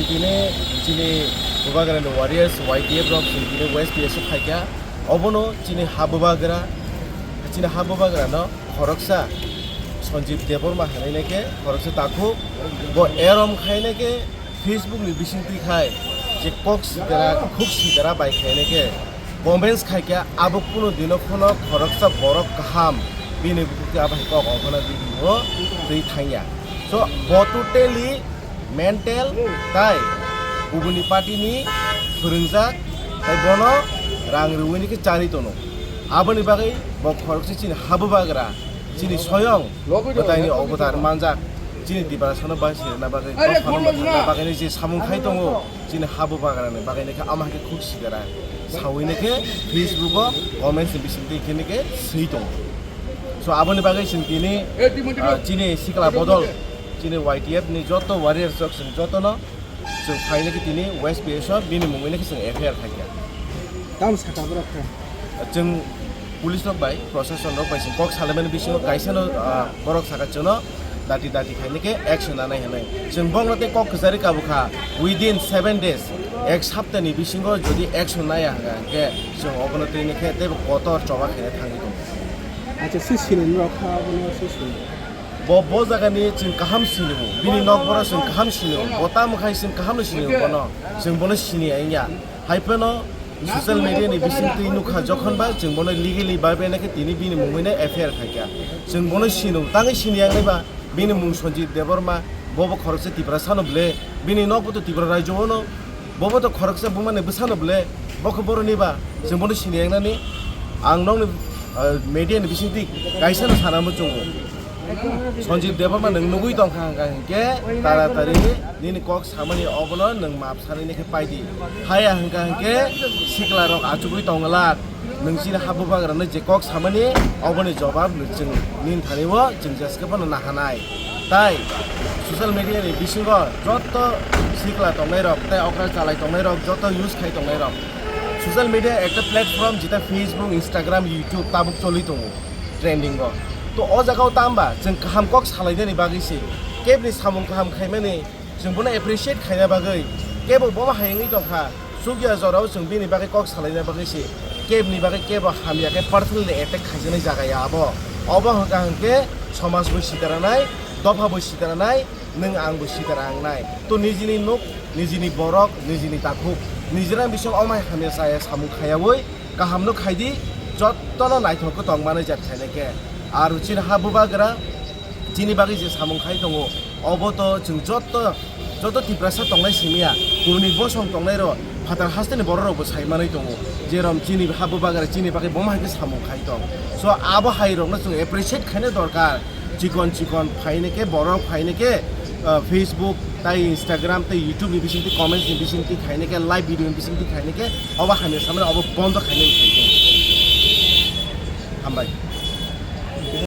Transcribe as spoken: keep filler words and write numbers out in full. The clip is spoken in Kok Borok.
Tini chini Bubagrani warriors Y T F rok chini tini West P S o phaikha. Obono chini ha Bubagra, chini ha Bubagrano khoroksa Sanjeev Debbarma hwnwi nai khe khoroksa takhuk. Bo erom khai nai khe Facebook ni bisingtwi khai je kok sidera, khuk sidera bai khai nai khe comments khai khe abo kuno dino phano khoroksa borok kaham bini bukhuk twi abo hai kok ongkhorna video twi thangya. So bo totally mental tai kubuni party ni phwrwngjak tai bono rang rwini khe chari tono. Aboni bagwi bo khoroksa chini ha Bubagra, chini soyong bwtaini obotar manjak, chini Tiprasano bai sirna bagwi, bophano mwthangna bagwi je samung khai tongo, chini ha Bubagrani bagwi khe ama khe khuk sidera sawi nai khe Facebook o comments ni bisingtwi khe nai khe swi tongo. So aboni bagwi chwng tini, ah, chini sikla bodol, chini Y T F ni joto warriors rok chwng jotono chwng phai nai khe tini West P S o bini mungwi nai khe chwng F I R khaikha. Tamo sakha borok khe? Chwng police rok bai, proshashan rok bai chwng kok salaimani bisingo kaisano, ah, borok sakha chwngno dati dati khai nai khe action nanai hwnwi. Chwng bongno tei kok kwchari kabukha, within seven days, ek saptani bisingo jodi action naya hwnkha hwnkhe chwng obono twi nai khe teibo kotor choba khaina thangwi tongo. Acha, si sinini rok kha, abono si sini. Bo, bo jagani chwng kaham sinio, bini nok boro chwng kaham sinio, bo tamo khai chwng kaham sinio bono, chwng bono sini ya wngya. Hai phano social media ni bisingtwi nukha jokhon bai chwng bono legally bai bai nai khe tini bini mungwi no F I R khaikha. Chwng bono sino, tangwi sini yang nai ba bini mung Sanjeev Debbarma, bo bo khoroksa Tiprasano ble, bini nok bo to Tripura rajyo ono, bo bo to khoroksa bumani bwsano ble, bo khe boroni ba chwng bono sini yang nani. Ang nokni, ah, media ni bisingtwi kaisa no sana muchungo. Sanjeev Debbarma nwng nugwi tongkha hwnkha hinkhe taratari nini kok samani obono nwng map sanini khe paidi. Haya hwnkha hinkhe sikla rok achugwi tongwlak. Nwng chini ha Bubagrano je kok samani oboni jobab nwng chwng nini thani o chwng jeskhe phano nahanai. Tai social media ni bisingo joto sikla tongnai rok tai okra chalai tongnai rok joto use khai tongnai rok. Social media ekta platform jeta Facebook, Instagram, YouTube tabuk choli tongo. Trending o. To o jaga o tamba chwng kaham kok salainani bagwi se kebni samung kaham khaimani chwng bono appreciate khaina bagwi kebo bobo hai wngwi tongkha. Chukya jorao chwng bini bagwi kok salaina bagwi se kebni bagwi kebo hamya khe personally attack khaijaknai jaga ya abo. Obo hwnkha hwnkhe somaj bo sitaranai, dopha bo sitaranai, nwng ang bo sitara wngnai. To nijini nuk, nijini borok, nijini takhuk, nijini bising omai hamya chaya samung khayawi kahamno khaidi, jottono naithok khe tongmani jat khainai khe. Aro chini ha Bubagra chini bagwi je samung khai tongo, obo to chwng jotto, jotto Tiprasa tongnai simiya, kubuni bosong tongnai rok, phatar hasteni borok rok bo sai manwi tongo, jerom chini ha Bubagra chini bagwi bomo hai khe samung khai tong. So abo hai rokno chwng appreciate khaina dorkar. Chikon chikon phainai khe borok phainai khe, ah, Facebook tai Instagram tai YouTube ni bisingtwi comments ni bisingtwi khainai khe live video ni bisingtwi khainai khe obo hamya samani obo bondo khainai khe. Hambai.